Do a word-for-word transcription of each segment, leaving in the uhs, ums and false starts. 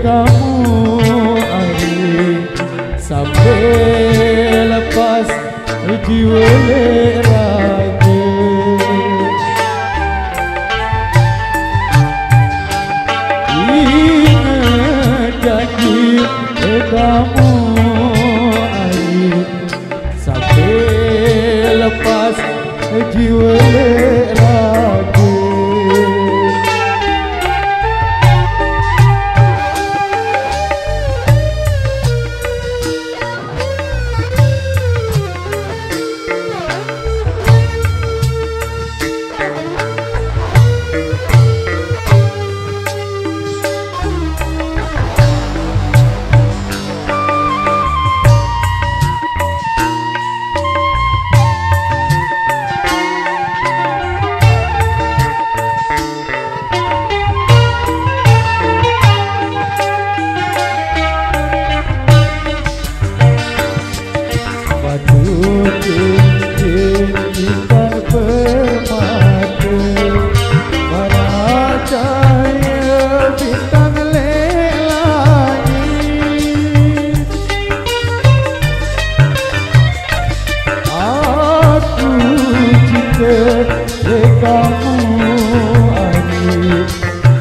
Kamu ari sampai lepas jiwa le raga. Ingat janji kamu ari sampai lepas jiwa le raga. Batu cincin bintang permata, mana cahaya bintang lek langit. Aku cinta lek kamu, adik.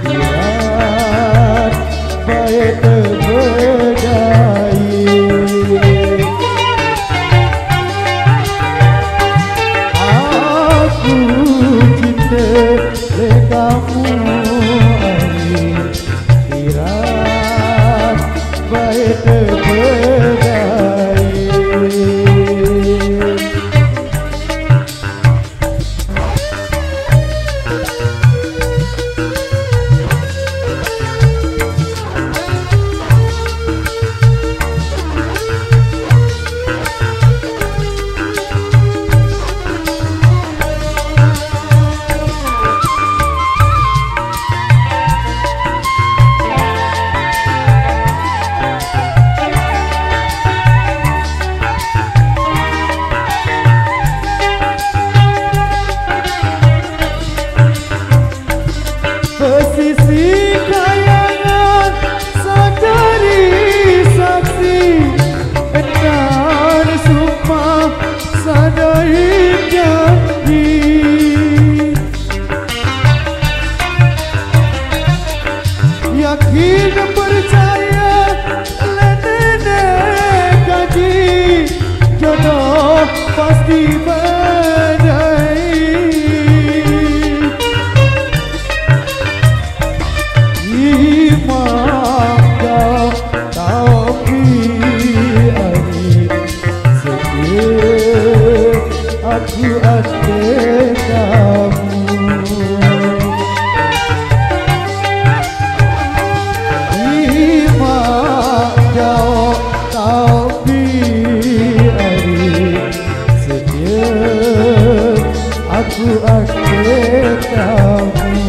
Irat bae tebedai. Aku cinta le kamu, ai. Irat bae tebedai. Pesisir kayangan sadari saksi, entan sumpah sadari janji. Yakin percaya le nenek kaji, jodoh pasti bedai. Imam kau tau pi ari, setia aku ate kamu. Imam kau tau pi ari, setia aku ate kamu.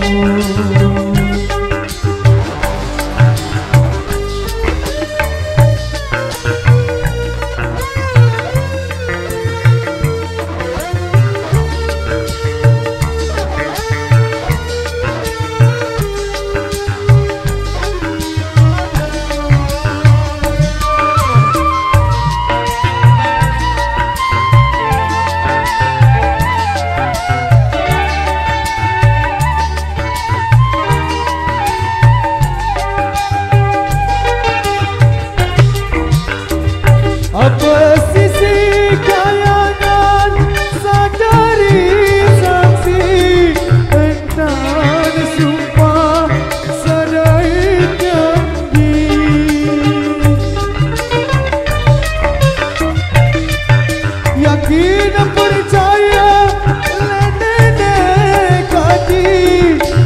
Apa sisi kayangan sadari saksi, entan sumpah sadai janji. Yakin percaya le nenek kaji,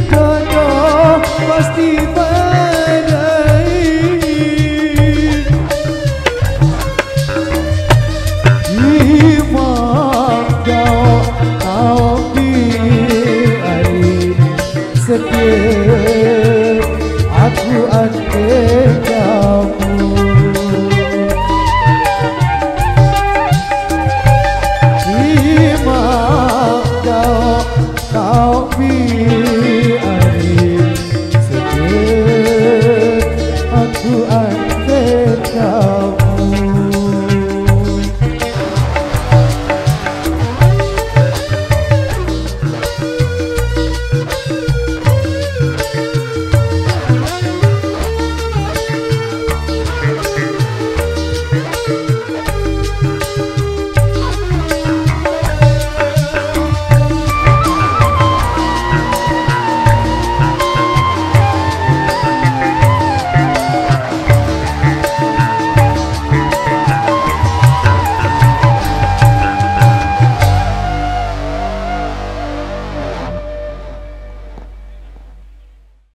jodoh pasti bedai. Imam kau tau pi ari, setia aku ate kamu. Imam kau tau pi ari, setia aku Who are